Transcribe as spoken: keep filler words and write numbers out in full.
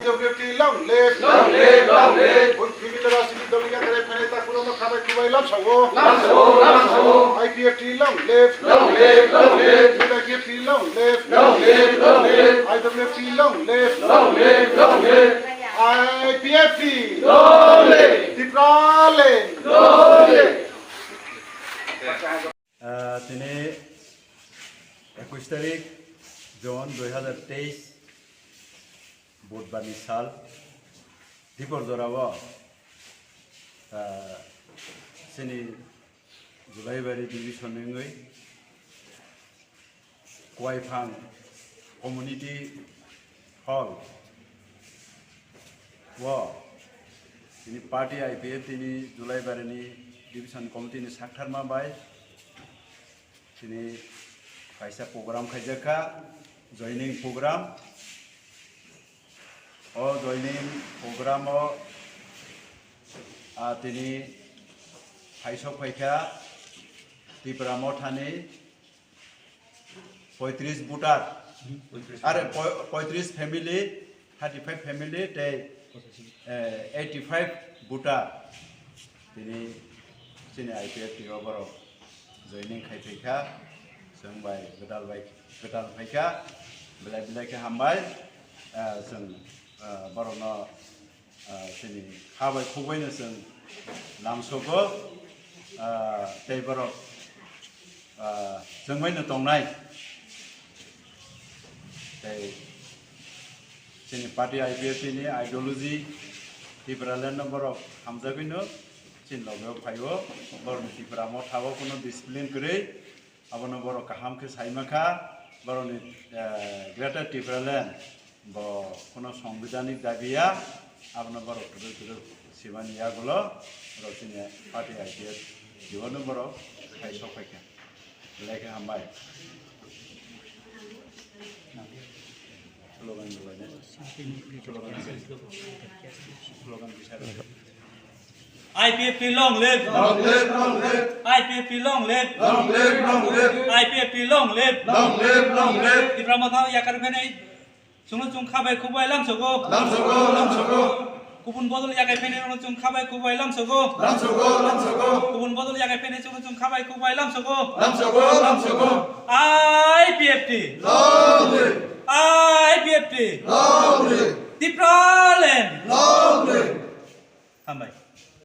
I P F T long live. Long live, long live. Bun phimila rajniti dol yakarwi phainai takhurokno khabai khubai lamsao. Lamsao, lamsao. I P F T long live. Long live, long live. I P F T long live. Long live, long live. I W F T long live. Long live, long live. I P F T long live. Tipraland long live. Ah, tini ekush tarik June dui hazar teis, Budhbar ni sal, Dipor jorao, ah, chini Julaibari division ni wngwi Kuaiphang Community Hall o tini party I P F T ni Julaibari ni division committee ni saktharma bai tini kaisa program khaijak kha, joining program. O joining program o, ah, tini phaisok phaikha Tipra Mothani poitris voter, are poi-, poitris family, thirty five family tei, eh, eighty five voter. Tini chini I P F T o borok joining khai phaikha, chwng bai gwdal bai, gwdal phaikha, belai belai khe hambai, eh, chwng, eh, borokno, eh, chini kha bai khuk baino chwng lamsogo, eh, tei borok ah, chwng baino tongnai. Tei chini party I P F T ni ideology Tipraland no borok hamjagwino chini logeo phaio, borokni Tipra Motha o kuno discipline kwrwi, abono borok kaham khe saima kha, borokni, eh, Greater Tipraland bo kuno sangbidhanik dabi ya, abono borok kwrwi kwrwi simani yagulo borok chini party I P F T o no borok khai sok phaikha. Belai khe hambai. Slogan, slogan, slogan, slogan. I P F T long live! Long live, long live! I P F T long live! Long live, long live! I P F T long live! Long live, long live! Tipra Motha yakar phainai chwngno chwng khabai khukbai lamsogo. Lamsogo, lamsogo. Kubun bodol yakai phainai chwngno chwng khabai khukbai lamsogo. Lamsogo, lamsogo. Kubun bodol yakai phainai chwngno chwng khabai khukbai lamsogo. Lamsogo, lamsogo. I P F T. Long live. I P F T. Long live. Tipraland. Long live. Hambai.